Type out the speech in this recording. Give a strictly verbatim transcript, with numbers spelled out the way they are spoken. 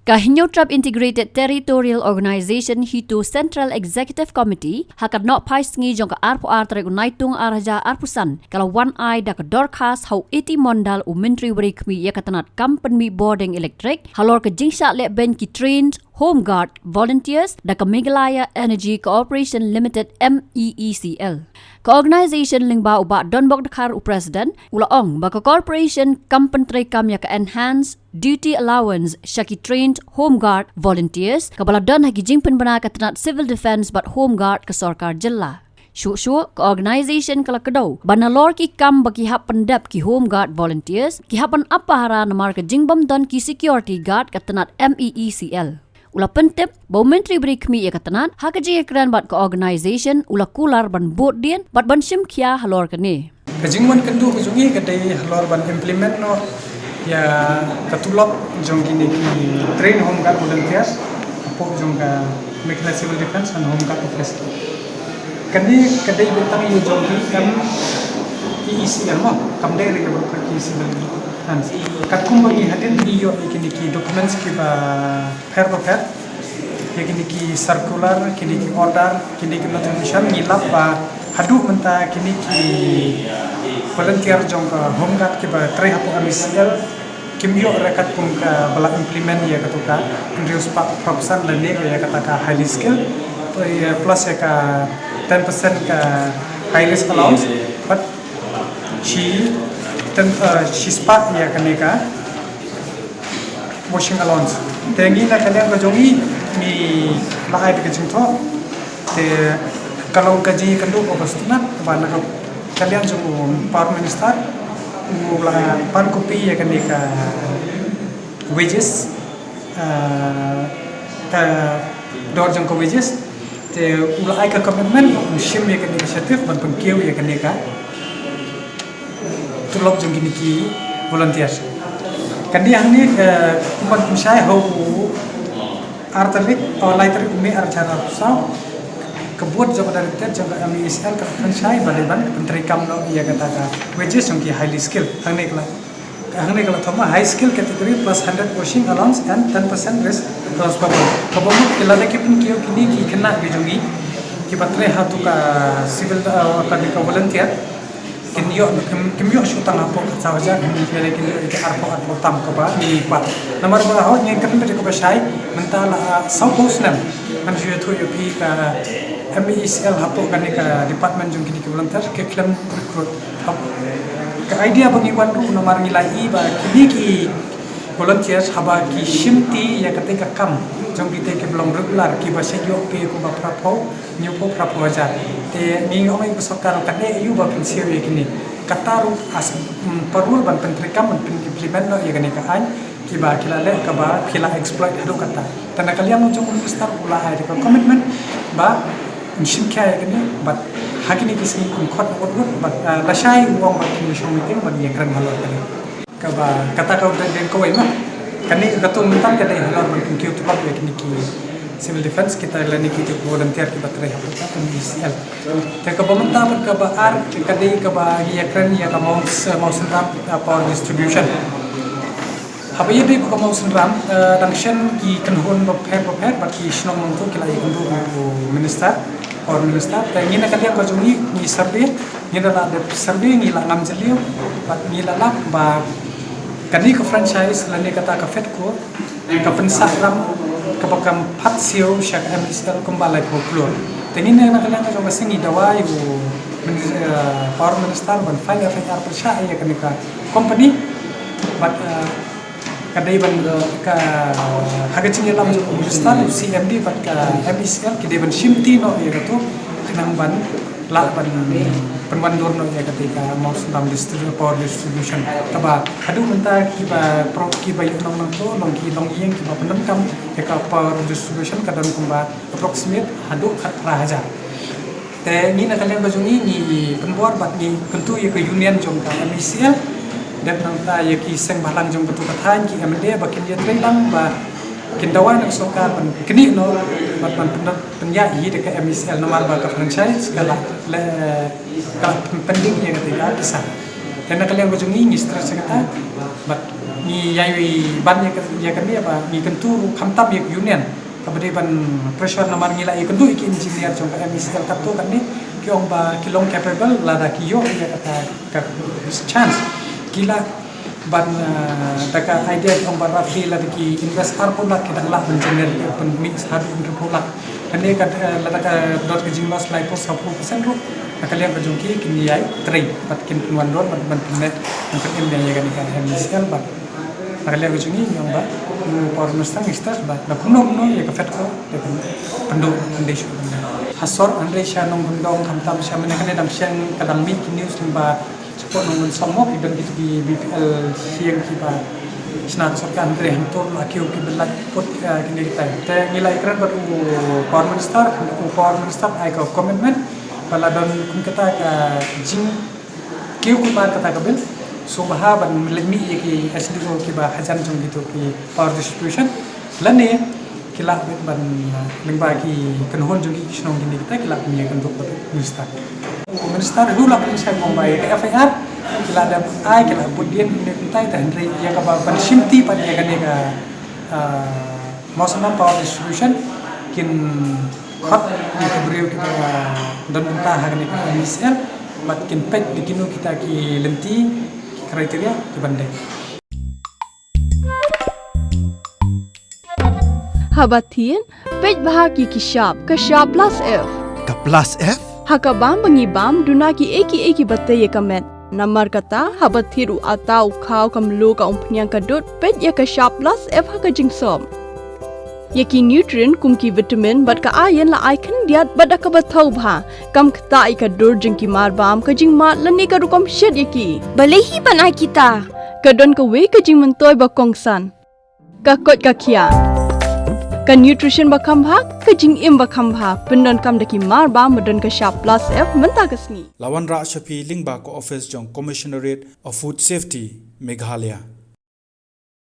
Ka Hynñiewtrep Integrated Territorial Organization HITO Central Executive Committee ha ka nohphai sngi jong ka arphew ar tarik u Naitung ar hajar arphew san ka la wan ai da ka dorkhas ha u A T Mondal, u Myntri Barim ïa ka tnat kam pynmih bording elektrik halor ka jingshah lehbeiñ ki trained Home Guard volunteers da ka Meghalaya Energy Corporation Limited, M E E C L. Ka organization lyngba u Bah Donbok Dkhar, u president, u la ong ba ka corporation kam pyntreikam ïa ka enhanced duty allowance sha ki trained Home Guard volunteers kaba la don ha ki jingpynbna ka tnat Civil Defence bad Home Guard ka sorkar jylla. Shuh shuh ka organization ka la kdew ba nalor ki kam ba ki hap pyndep ki Home Guard volunteers, ki hap ban ap pahara namar ka jingbym don ki security guard ka tnat M E E C L. U la pyntip ba u Myntri Barim ïa ka tnat ha ka jingïakren bad ka organization u la kular ban bud dien bad ban shim khia halor kane. Ka jingwan kynduh ka jong ngi ka dei halor ban implement noh ïa ka tulop jong kine ki trained Home Guard volunteers hapoh jong ka Meghalaya Civil Defence and Home Guard Office. Kane ka dei beit tang ïa jong ki M E E C L mo, kam dei re ïa baroh ki Civil Defence. Katkum ba ngi hadien ngi ïoh ïa kine ki documents kiba pher ba pher, ïa kine ki circular, kine ki order, kine ki notification, ngi lap ba haduh mynta kine ki volunteer jong ka Home Guard kiba trei hapoh M E E C L kim ïoh re katkum kaba la implement ïa kata ka hynriew spah phraphew san lane ïa kata ka highly skilled, plus ïa ka ten percent ka high risk allowance, bad shi ten, eh, shi spah ïa kane ka washing allowance. Te ngi na ka liang ka jong ngi, ngi la ai da ka jingthoh. Te ka long ka jingkynduh kaba sngewtynnat ba na ka liang jong u Power Minister u la pan copy ïa kane ka wages, ah, ka dor jong ka wages. Te u la ai ka commitment un shim ïa kane ka initiative ban pynkiew ïa kane ka tulop jong kine ki volunteers. Kane hangne, eh, kumban pynshai ha u ar tarik, oh, lai tarik u May ar hajar arphew saw, ka board jong ka director jong ka M E E C L ka pynshai ba dei ban pyntreikam noh ïa kata ka wages jong ki highly skilled. Hangne ka la, hangne ka la thoh ma high skill category plus hundred washing allowance and ten percent risk allowance bubble. Kaba mut ki lada ki pynkiew kine ki khynnah ki jong ngi kiba trei ha tu ka civil, eh, ka, ka volunteer, kin ïoh, kim, kim ïoh shu tang hapoh ka saw hajar, kin ïoh, kin ïoh ki arphew, arphew tam kaba ngi pat. Namar ba hooid ngin kren beit kaba shai, mynta la, ah, sawphew snem ngan shu ïathuh ïa phi ka M E E C L hapoh kane ka department jong kine ki volunteer ki khlem recruit. Hap, ka idea ba ngi wan ruh namar ngi la ïohi ba kine ki volunteers haba ki shimti ïa kata ka kam jong kita kiba long regular kiba shu ïoh pei kumba phraphew, hynñiewphew, phraphew hajar. Te ngi ong ïa ka sorkar ka dei aïu ba pynsiew ïa kine. Kata ruh as, mm, parul ban pyntreikam ban pyn-implement noh ïa kane ka aiñ kiba ki la leh kaba ki la exploit haduh katta. Te na ka liang jong u minister u la ai da ka commitment ba un shim khia ïa kane bad ha kine ki sngi un khot wut wut bad, ah, lashai u ong ba kin ïa shong meeting ban ïakren halor kane. Kaba kata ka dei kawei ma. Kane ka tung mynta ka dei halor ban pynkiew tulop ïa kine ki civil defence kita lane ki volunteer kiba trei hapoh ka M E E C L. Te kaba mynta bad kaba ar ka dei kaba ngi ïakren ïa ka Maw, Mawsynram, eh, power distribution. Haba ïadei bad ka Mawsynram, eh, dang shen ki kynhun bapher bapher bad ki shnong nongtuh ki la ïakynduh bad u minister, power minister. Te ngi na ka liang ka jong ngi ngi survey, ngi la dep survey, ngi la ngam jylliew bad ngi la lap ba kane ka franchise lane kata ka FEDCO ka pynsah ram kaba kam pat siew sha ka M E E C L kumba laiphew klur. Te ngi na ka liang ka jong ka sngi ngi dawa ïa u min-, eh, power minister ban file F I R pyrshah ïa kane ka company. Bad, eh, ka dei ban, eh, ka, ha ka jingïalam jong u minister, u C M D bad ka M E E C L ki dei ban shimti noh ïa kato khnang ban lah ban pynwandur noh ïa kata ka Mawsynram distribu-, power distribution. Kaba haduh mynta kiba pro-, kiba ïoh nong nangto, long ki longïing kiba pyndonkam ïa ka power distribution ka don kumba approximate haduh khatphra hajar. Te ngi na ka liang ka jong ngi ngi pynbor bad ngi kyntu ïa ka union jong ka M E E C L, dep nangta ïa ki seng bhalang jong katu ka thaiñ, ki M L A ba kin ïatreilang ba kin dawa na ka sorkar ban knieh noh bad ban pyn-, pynïaid hi da ka M E E C L namar ba ka franchise ka la, la, ka la pending ïa kata ka pisa. Te na ka liang ka jong ngi ngi stress ïa kata, bad ngi ïai ban ïa ka, ïa kane ba ngi kyntu ruh khamtam ïa ka union kaba dei ban pressure namar ngi la ïakynduh ïa ki engineer jong ka M E C L katto katne, ki ong ba ki long capable lada ki ïoh ïa kata ka chance. Ki lah ban, ah, da ka idea ki ong ba roughly lada ki invest arphew lak ki dang lah ban generate ïa ka pynmih sa haduh hynriewphew lak. Kane ka, eh, lada ka don ka jingloss laiphew sawphew percent ruh, na ka liang ka jong ki kin ïai trei bad kin pynwan don bad ban pynmih ban pynim ïa kane ka M E C L bad na ka liang ka jong ngi ngi ong ba u Power Minister ngi stress ba da kumno kumno ïa ka FETCO ïa ka pynduh pynduh shuh. Ha sor hynrei sha nongkyndong khamtam sha mynne kane dang sheng ka dang mih ki news lyngba shapoh Nongmynsong mo ki don kito ki B P L seng kiba shna ka sorkar hynrei hangto la kiew kiba lait put, eh, kine kita. Te ngi la ïakren bad u Power Minister, u Power Minister ai ka commitment ba la don kum kata ka jingkiew kumba kata ka bill. Sngewbha ban leit mih ïa ki S D O kiba hajan jong kito ki power distribution lane ki lah beit ban, ah, lyngba ki kynhun jong ki ki shnong kine kita ki lah ban ïakynduh bad u Minister. U Minister ruh la pynshai ong ba ïa ka F I R ki la dep ai, ki la bud dien kine kumta, te hynrei ïa kaba ban shimti pat ïa kane ka, ah, Mawsynram Power Distribution kin khot ïa ki briew kiba don bynta ha kane ka M E C L bad kin peit da kino kita ki lynti, ki criteria kiban dei. Haba thied, peit bha ki ki shap, ka shap plus F. Ka plus F? Ha ka bam ba ngi bam, duna ki ei ki ei kiba tei ïa ka met. Namar kata, haba thied u atta u khaw ka mluh ka umphniang ka dud, peit ïa ka shap plus F ha ka jingsop. Ïa ki nutrient kum ki vitamin bad ka iron la ai khyndiat bad da kaba thaw bha. Kam ktah ïa ka dur jong ki mar bam, ka jingmad lane ka rukom shet ïa ki. Balei hi ban ai kita? Ka don kawei ka jingmyntoi ba kongsan. Ka koit ka khiah. Ka nutrition ba kham bha, ka jingim ba kham bha, pyndonkam da ki mar bam ba don ka shap plus F mynta ka sngi. La wanrah sha phi lyngba ka office jong Commissionerate of Food Safety, Meghalaya.